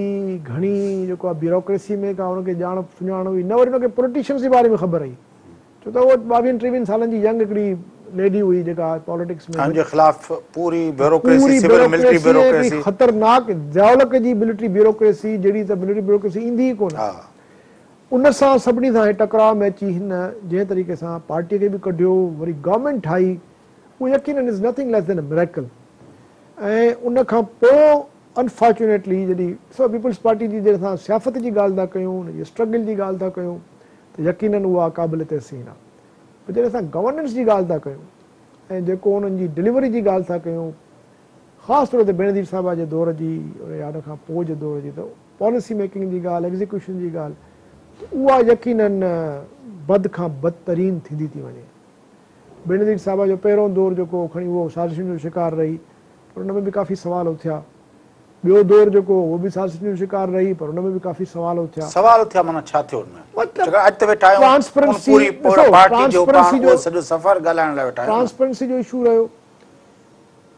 گهڻي جيڪو آهي بيوروڪريسي ۾ ڪا ان کي ڄاڻ سڃاڻ هئي نه وري ان کي پوليٽيشنز جي باري ۾ خبر هئي. ڇو ته اهو ٻاويهن ٽيويهن سالن جي ينگ هڪڙي ليڊي هئي جيڪا پاليٽڪس ۾. ان جي خلاف پوري بيوروڪريسي، سول ملٽري بيوروڪريسي. خطرناڪ ضياء الحق جي ملٽري بيوروڪريسي جهڙي ته ملٽري بيوروڪريسي ايندي ئي ڪونه. ان سان سڀني سان ٽڪراء ۾ اچي هن جنهن طريقي سان پارٽي کي به ڪڍيو وري گورنمينٽ ٺاهي اهو يقينن is nothing less than a miracle ۽ ان کان پوء انفارچونيٽلي جڏهن ڏسو پيپلز پارٽي جي جڏهن اسان سياست جي ڳالهه ٿا ڪيون ان جي اسٽرگل جي ڳالهه ٿا ڪيون ته يقينن اها قابل تحسين آهي پر جڏهن اسان گورننس جي ڳالهه ٿا ڪيون ۽ جيڪو انهن جي ڊليوري جي ڳالهه ٿا ڪيون خاص طور تي بينظير صاحبه جي دور جي يا ان کان پوء جي دور جي ته پاليسي ميڪنگ جي ڳالهه، ايگزيڪيوشن جي ڳالهه ته اها يقينن بد کان بدترين ٿيندي ٿي وڃي. بينظير صاحبه جو پهريون دور جيڪو هو کڻي اهو سازشن جو شڪار رهي پر ان ۾ به ڪافي سوال اٿيا. ٻيو دور جيڪو هو اهو به سازشن جو شڪار رهي پر ان ۾ به ڪافي سوال اٿيا. سوال اٿيا معنيٰ ڇا ٿيو ان ۾؟ ڇاڪاڻ اڄ ته ويٺا آهيون ان پوري پارٽي جو پاڻ اهو سڄو سفر ڳالهائڻ لاء ويٺا آهيون نه. ٽرانسپرنسي جو اشو رهيو.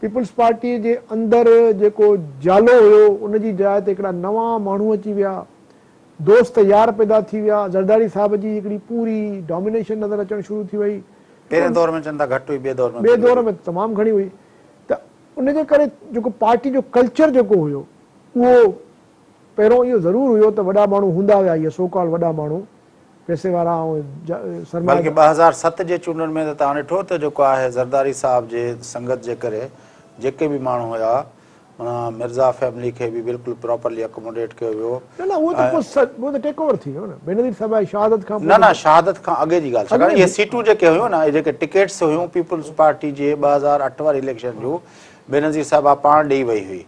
پيپلز پارٽيء جي اندر جيڪو جالو هيو، ان جي جاء تي هڪڙا نوان ماڻهو اچي ويا، دوست يار پيدا ٿي ويا، زرداري صاحب جي هڪڙي پوري ڊامينيشن نظر اچڻ شروع ٿي وئي. پهرين دور ۾ چون ٿا گهٽ هئي، ٻئي دور ۾ ٻئي دور ۾ تمام گهڻي هئي ته ان جي ڪري جيڪو پارٽي جو ڪلچر جيڪو هيو، اهو پهريون اهو ضرور هيو ته وڏا ماڻهو هوندا هيا، اهي سو ڪالڊ وڏا ماڻهو، پئسي وارا ۽ سرمايه. بلڪه 2007 جي چونڊن ۾ ته توهان ڏٺو ته جيڪو آهي زرداري صاحب جي سنگت جي ڪري جيڪي به ماڻهو هيا معنيٰ مرزا فيملي کي به بلڪل پراپرلي اڪوموڊيٽ ڪيو ويو. نه نه اهو ته پوء اهو ته ٽيڪ اوور ٿي ويو نه بينظير صاحب جي شهادت کان پوء. نه نه شهادت کان اڳي جي ڳالهه ڇاڪاڻ اهي سيٽون جيڪي هيون نه اهي جيڪي ٽڪيٽس هيون پيپلز پارٽي جي 2008 واري اليڪشن جون بينظير صاحبه پاڻ ڏئي وئي هئي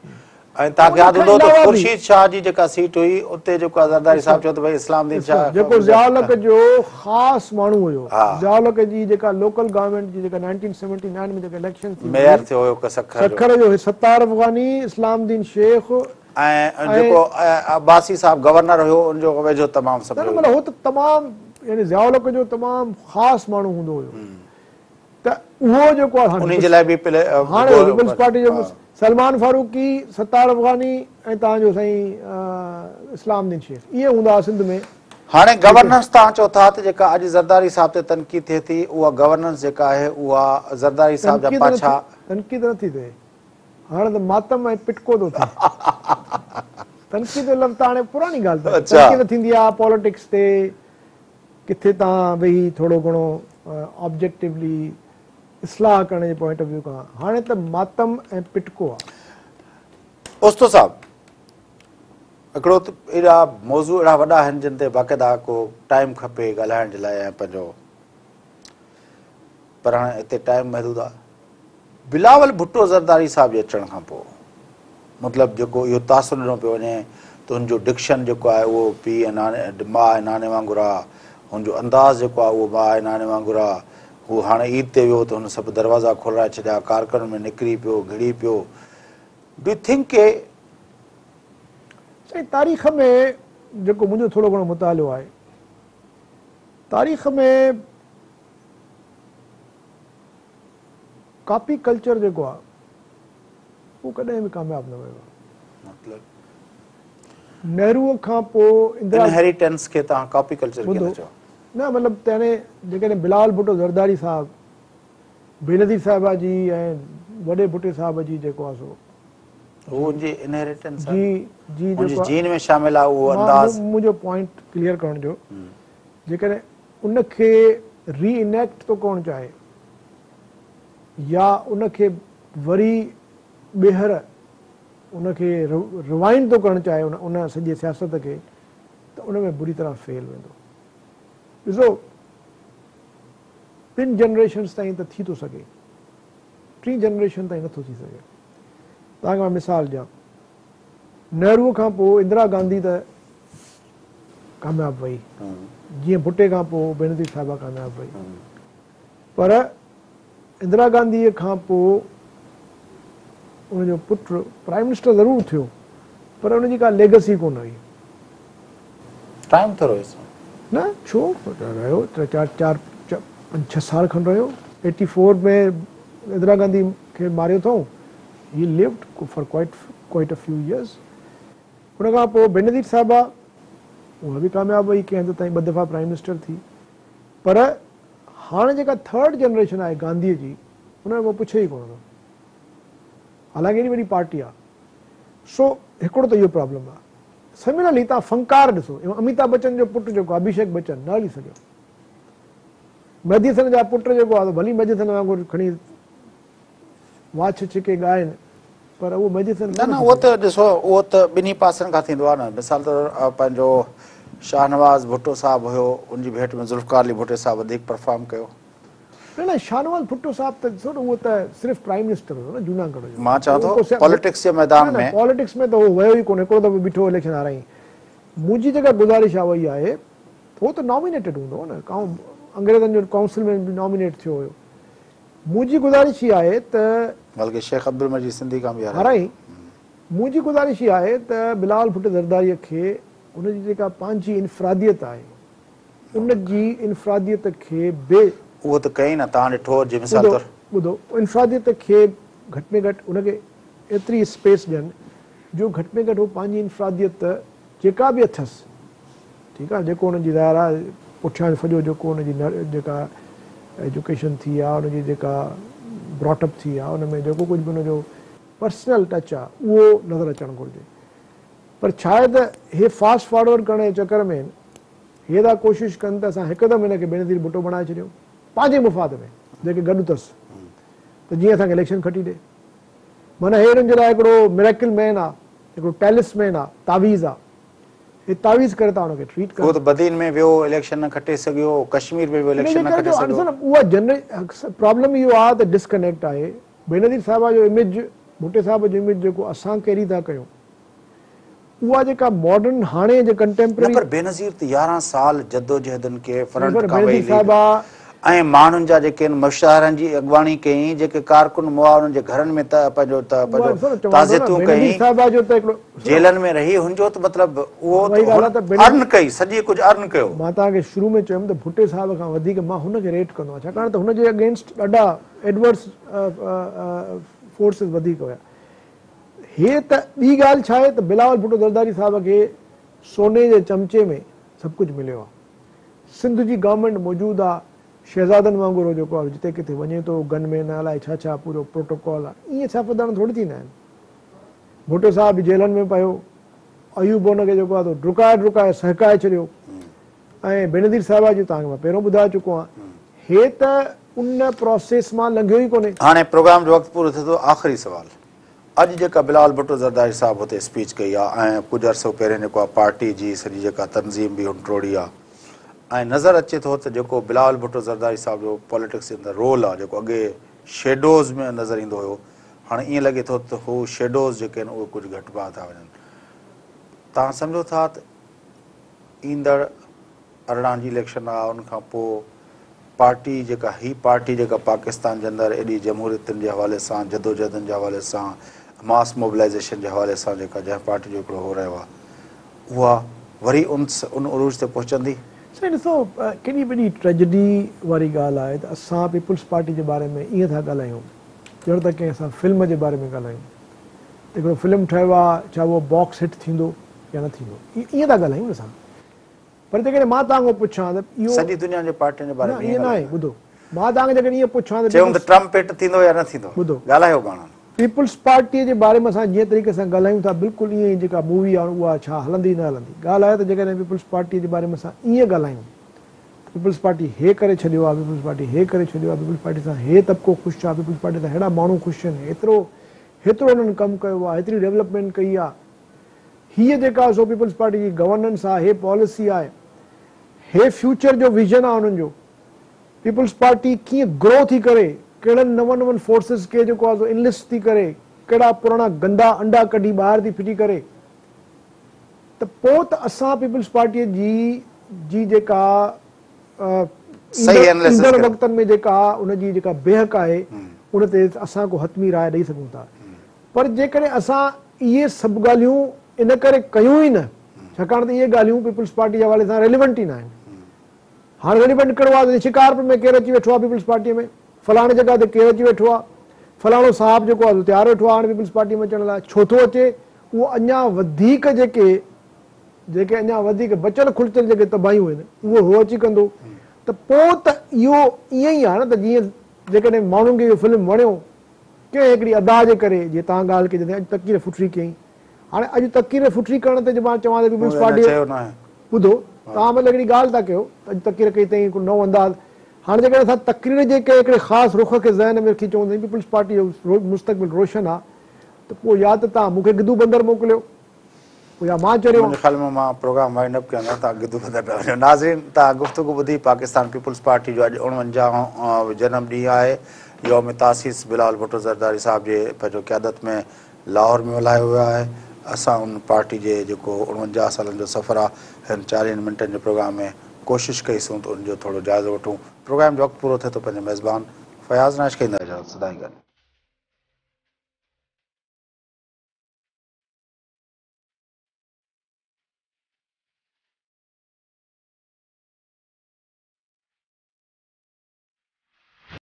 ۽ توهان کي ياد هوندو ته خورشيد شاهه جي جيڪا سيٽ هئي اتي جيڪو آهي زرداري صاحب چيو ته ڀئي اسلام الدين شاهه جيڪو ضياء الحق جو خاص ماڻهو هيو ضياء الحق جي جيڪا لوڪل گورنمينٽ جي جيڪا 1979 ۾ جيڪا اليڪشن ٿي ميئر ٿيو هيو سکر جو سکر جو ستار افغاني اسلام الدين شيخ ۽ جيڪو عباسي صاحب گورنر هيو ان جو ويجهو تمام سمجهيو نه مطلب هو ته تمام يعني ضياء الحق جو تمام خاص ماڻهو هوندو هيو ته اهو جيڪو آهي انهي جي لاء به هاڻي پيپلز پارٽي جو سلمان فاروقي، ستار افغاني ۽ توهان جو سائين اسلام الدين شيخ اهي هوندا هئا سنڌ ۾. هاڻي گورننس توهان چئو ٿا ته جيڪا اڄ زرداري صاحب تي تنقيد ٿئي ٿي اها گورننس جيڪا آهي اها زرداري صاحب جا پاڇا. تنقيد نه ٿي ٿئي هاڻي ته ماتم ۽ پٽڪو ٿو ٿئي تنقيد جو لفظ ته هاڻي پراڻي ڳالهه ته تنقيد ٿيندي آهي پاليٽڪس تي ڪٿي توهان ويهي ٿورو گهڻو آبجيڪٽولي اصلاح ڪرڻ جي پوائنٽ آف ويو کان هاڻي ته ماتم ۽ پٽڪو آ. اوستو صاحب هڪڙو ته ايڏا موضوع اهڙا وڏا آهن جن تي باقاعده ڪو ٽائيم کپي ڳالهائڻ جي لاء ۽ پنهنجو پر هاڻي هتي ٽائيم محدود آ. بلاول ڀٽو زرداري صاحب جي اچڻ کان پوء مطلب جيڪو اهو تاثر ڏنو پيو وڃي ته هن جو ڊڪشن جيڪو آهي اهو پيء ۽ ناني ماء ۽ ناني وانگر آ، هن جو انداز جيڪو آهي اهو ماء ۽ ناني وانگر آ، هو هاڻي عيد تي ويو ته هن سڀ دروازا کولرائي ڇڏيا، ڪارڪنن ۾ نڪري پيو، گهڙي پيو. Do you think ڪي. سائين تاريخ ۾ جيڪو منهنجو ٿورو گهڻو مطالعو آهي تاريخ ۾ ڪاپي ڪلچر جيڪو آهي اهو ڪڏهن به ڪامياب نه ويو آهي. مطلب؟ نهروء کان پوء اندرا. انهيريٽنس کي توهان ڪاپي ڪلچر ڪيئن ٿا چئو؟ نه مطلب ته يعني جيڪڏهن بلاول ڀٽو زرداري صاحب بينظير صاحبه جي ۽ وڏي ڀٽي صاحب جي جيڪو آهي سو. هو ان جي انهيريٽنس آهي. جي جي جيڪو. ان جي جين ۾ شامل آهي اهو انداز. منهنجو پوائنٽ ڪليئر ڪرڻ جو جيڪڏهن ان کي ري انيڪٽ ٿو ڪرڻ چاهي يا ان کي وري ٻيهر ان کي روائنڊ ٿو ڪرڻ چاهي ان سڄي سياست کي ته ان ۾ بري طرح فيل ويندو. ڏسو ٻن جنريشنز تائين ته ٿي ٿو سگهي ٽين جنريشن تائين نٿو ٿي سگهي. توهان کي مان مثال ڏيان نهروء کان پوء اندرا گانڌي ته ڪامياب وئي جيئن ڀٽي کان پوء بينظير صاحبه ڪامياب وئي پر اندرا گانڌيء کان پوء ان جو پٽ پرائم منسٽر ضرور ٿيو پر ان جي ڪا ليگسي ڪونه هئي. ٽائيم ٿورو هيس. نه ڇو رهيو ٽي چار چار پنج ڇهه سال کن رهيو ايٽي فور ۾ اندرا گانڌي کي ماريو اٿئون he lived for quite quite a few years ان کان پوء بينظير صاحبه اها به ڪامياب وئي ڪنهن حد تائين ٻه دفعا پرائم منسٽر ٿي پر هاڻي جيڪا ٿرڊ جنريشن آهي گانڌيء جي، ان کي ڪو پڇي ئي ڪونه ٿو. حالانڪه ايڏي وڏي پارٽي آهي. سو هڪڙو ته اهو پرابلم آهي. سميلرلي توهان فنڪار ڏسو، اميتاڀ بچن جو پٽ جيڪو آهي اڀيشيڪ بچن نه هلي سگهيو. مهدي حسن جا پٽ جيڪو آهي ڀلي مهدي حسن وانگر کڻي واڇ ڇڪي ڳائن پر اهو مهدي حسن نه نه اهو ته ڏسو اهو ته ٻنهي پاسن کان ٿيندو آهي نه مثال طور پنهنجو شاهنواز ڀٽو صاحب هيو ان جي ڀيٽ ۾ ذوالفقار علي ڀٽي صاحب وڌيڪ پرفارم ڪيو. نه نه شاهنواز ڀٽو صاحب ته ڏسو نه اهو ته صرف پرائيم منسٽر هيو نه جوناڳڙهه جو. مان چوان ٿو پاليٽڪس جي ميدان ۾. نه نه پاليٽڪس ۾ ته اهو ويو ئي ڪونه هڪڙو دفعو بيٺو اليڪشن هارائين. منهنجي جيڪا گذارش آهي اها اها آهي ته هو ته نامينيٽيڊ هوندو هو نه انگريزن جو ڪائونسل ۾ به نامينيٽ ٿيو هيو. منهنجي گذارش هي آهي ته. بلڪه شيخ عبدالمجيد سنڌي کان به هارائين. منهنجي گذارش هي آهي ته بلاول ڀٽو زرداري کي ان جي جيڪا پنهنجي انفراديت آهي ان جي انفراديت کي به. اهو ته ڪئين نه توهان ڏٺو جي مثال طور. ٻڌو انفراديت کي گهٽ ۾ گهٽ ان کي ايتري اسپيس ڏين جو گهٽ ۾ گهٽ هو پنهنجي انفراديت جيڪا به اٿس ٺيڪ آ جيڪو ان جي ظاهر آ پٺيان سڄو جيڪو ان جي جيڪا ايجوڪيشن ٿي آ ان جي جيڪا براٽ اپ ٿي آ ان ۾ جيڪو ڪجهه به ان جو پرسنل ٽچ آ اهو نظر اچڻ گهرجي پر ڇا آهي ته هي فاسٽ فارورڊ ڪرڻ جي چڪر ۾ هي ٿا ڪوشش ڪن ته اسان هڪدم هن کي بينظير ڀٽو بڻائي ڇڏيون پنهنجي مفاد ۾ جيڪي گڏ اٿس ته جيئن اسان کي اليڪشن کٽي ڏي معنيٰ هي هنن جي لاء هڪڙو مريڪل مين آ هڪڙو ٽيلسمين آ تعويذ آ هي تعويذ ڪري ٿا ان کي ٽريٽ ڪن. هو ته بدين ۾ ويو اليڪشن نه کٽي سگهيو، ڪشمير ۾ ويو ان جي اليڪشن نه ڪري کٽي جو ڏسو سگهيو. نه اها جنري پرابلم اهو آ ته ڊسڪنيڪٽ آهي بينظير صاحبه جو اميج ڀٽي صاحب جو اميج جيڪو اسان ڪيري ٿا ڪيون اها جيڪا ماڊرن هاڻي جي نه ڪنٽيمپرري. پر بينظير ته 11 سال جدوجهدن کي نه فرنٽ پر کان ويهي بينظير ليڊ صاحبه. ۽ ماڻهن جا جيڪي آهن مشاهرن جي اڳواڻي ڪيائين جيڪي ڪارڪن مئا انهن جي گهرن ۾ ته پنهنجو ته اها پنهنجو ڏسو نه چوان ٿو نه تعزيتون بينظير ڪيائين صاحبه جو ته هڪڙو ڏسو نه جيلن ۾ رهي هن جو ته مطلب اهو اها ئي ته ڳالهه آهي هن ته بينظير ارن ڪئي سڄي ڪجهه ارن ڪيو. مان توهان کي شروع ۾ چيم ته ڀٽي صاحب کان وڌيڪ مان هن کي ريٽ ڪندو آهيان ڇاڪاڻ ته هن جي اگينسٽ ڏاڍا ايڊورس فورسز وڌيڪ هيا. هي ته ٻي ڳالهه ڇا آهي ته بلاول ڀٽو زرداري صاحب کي سوني جي چمچي ۾ سڀ ڪجهه مليو آهي. سنڌ جي گورنمينٽ موجود آ، شهزادن وانگر هو جيڪو آ جتي ڪٿي وڃي ٿو، گن مين الائي ڇا ڇا پورو پروٽوڪول آ، ائين سياستدان ٿوري ٿيندا آهن. ڀٽو صاحب به جيلن ۾ پيو، ايوب ان کي جيڪو آ سو ڊڪائي ڊڪائي سهڪائي ڇڏيو ۽ بينظير صاحبه جو توهان کي مان پهريون ٻڌائي چڪو آهيان، هي ته ان پراسيس مان لنگهيو ئي ڪونهي. هاڻي پروگرام جو وقت پورو ٿئي ٿو، آخري سوال، اڄ جيڪا بلاول ڀٽو زرداري صاحب هتي اسپيچ ڪئي آ ۽ ڪجهه عرصو پهرين جيڪو آ پارٽي جي سڄي جيڪا تنظيم به هن ٽوڙي آ ۽ نظر اچي ٿو ته جيڪو بلاول ڀٽو زرداري صاحب جو پاليٽڪس جي اندر رول آ جيڪو اڳي شيڊوز ۾ نظر ايندو هيو هاڻي ائين لڳي ٿو ته هو شيڊوز جيڪي آهن اهي ڪجهه گهٽبا ٿا وڃن توهان سمجهو ٿا ته ايندڙ 18 جي اليڪشن آ ان کان پوء پارٽي جيڪا هي پارٽي جيڪا پاڪستان جي اندر ايڏي جمهوريتن جي حوالي سان جدوجهدن جي حوالي سان ماس موبلائيزيشن جي حوالي سان جيڪا جنهن پارٽي جو هڪڙو هو رهيو آ اها وري ان ان عروج تي پهچندي؟ سائين ڏسو ڪيڏي وڏي ٽريجڊي واري ڳالهه آهي ته اسان پيپلز پارٽي جي باري ۾ ائين ٿا ڳالهايون ڄڻ ته ڪنهن اسان فلم جي باري ۾ ڳالهايون ته هڪڙو فلم ٺهيو آ ڇا اهو باڪس هٽ ٿيندو يا نه ٿيندو ائين ٿا ڳالهايون نه اسان پر جيڪڏهن مان توهان کان پڇان ته اهو. سڄي دنيا جي پارٽين جي باري نه ۾ ائين ائين ناهي ڳالهايو. ٻڌو مان توهان کي جيڪڏهن ائين پڇان ته چيون ته پيپلز. ٽرمپ هٽ ٿيندو يا نه ٿيندو ٻڌو. ڳالهايو پاڻ. پيپلز پارٽيء جي باري ۾ اسان جنهن طريقي سان ڳالهايون ٿا بلڪل ائين ئي جيڪا مووي آهي اها ڇا هلندي نه هلندي ڳالهه آهي ته جيڪڏهن پيپلز پارٽيء جي باري ۾ اسان ائين ڳالهايون ته پيپلز پارٽي هي ڪري ڇڏيو آهي پيپلز پارٽي هي ڪري ڇڏيو آهي پيپلز پارٽي سان هي طبقو خوش آهي پيپلز پارٽي سان ههڙا ماڻهو خوش آهن هيترو هيترو انهن ڪم ڪيو آهي هيتري ڊولپمينٽ ڪئي آهي هيء جيڪا سو پيپلز پارٽي جي گورننس آ، هي پاليسي آهي، هي فيوچر جو ويزن آ انهن جو، پيپلز پارٽي ڪيئن گرو ٿي ڪري، ڪهڙن نون نون فورسز کي جيڪو آ سو انلسٽ ٿي ڪري، ڪهڙا پراڻا گندا انڊا ڪڍي ٻاهر ٿي ڦٽي ڪري ته پوء ته اسان پيپلز پارٽيء جي جي جيڪا صحيح اناليسس ايندڙ ڪري. وقتن ۾ جيڪا ان جي جيڪا بيهڪ آهي ان تي اسان ڪو حتمي راء ڏئي سگهون ٿا. پر جيڪڏهن اسان اهي سڀ ڳالهيون ان ڪري ڪيون ئي نه ڇاڪاڻ ته اهي ڳالهيون پيپلز پارٽي جي حوالي سان ريليونٽ ئي ناهن. هاڻ ريليونٽ ڪهڙو آهي ته شڪارپور ۾ ڪير اچي ويٺو آهي پيپلز پارٽيء ۾، فلاڻي جڳهه تي ڪير اچي ويٺو آهي، فلاڻو صاحب جيڪو آهي سو تيار ويٺو آهي هاڻ پيپلز پارٽيء ۾ اچڻ لاء، ڇو ٿو اچي؟ اهو اڃا وڌيڪ جيڪي جيڪي اڃا وڌيڪ بچل کلچل جيڪي تباهيون آهن اهو هو اچي ڪندو. ته پوء ته اهو ائين ئي آهي نه ته جيئن جيڪڏهن ماڻهن کي اهو فلم وڻيو ڪنهن هڪڙي ادا جي ڪري جيئن توهان ڳالهه ڪئي جڏهن اڄ تقرير ڦٽري ڪيائين هاڻي اڄ تقرير ڦٽري ڪرڻ تي جي مان چوان ته پيپلز پارٽي ٻڌو توهان مطلب هڪڙي ڳالهه ٿا ڪيو ته اڄ تقرير ڪئي اٿئي هڪڙو نئون انداز هاڻي جيڪڏهن اسان تقرير جي ڪنهن هڪڙي خاص رخ کي ذهن ۾ رکي چئون ته پيپلز پارٽي جو مستقبل روشن آهي ته پوء يا ته توهان مون کي گدو بندر موڪليو پوء يا مان چريو منهنجي خيال ۾ مان پروگرام وائنڊ اپ ڪيان ٿا توهان گدو بندر نه وڃو. ناظرين توهان گفتگو ٻڌي پاڪستان پيپلز پارٽي جو اڄ اڻونجاهون جنم ڏينهن آهي يوم تاسيس بلاول ڀٽو زرداري صاحب جي پنهنجو قيادت ۾ لاهور ۾ ملهايو ويو آهي اسان ان پارٽي جي جيڪو 49 سالن جو سفر آهي هن چاليهن منٽن جي پروگرام ۾ ڪوشش ڪئي سون ته ان جو ٿورو جائزو وٺون پروگرام جو وقت پورو ٿئي ٿو پنهنجي ميزبان فياض نائچ کي ايندا اجازت سدائين گڏ.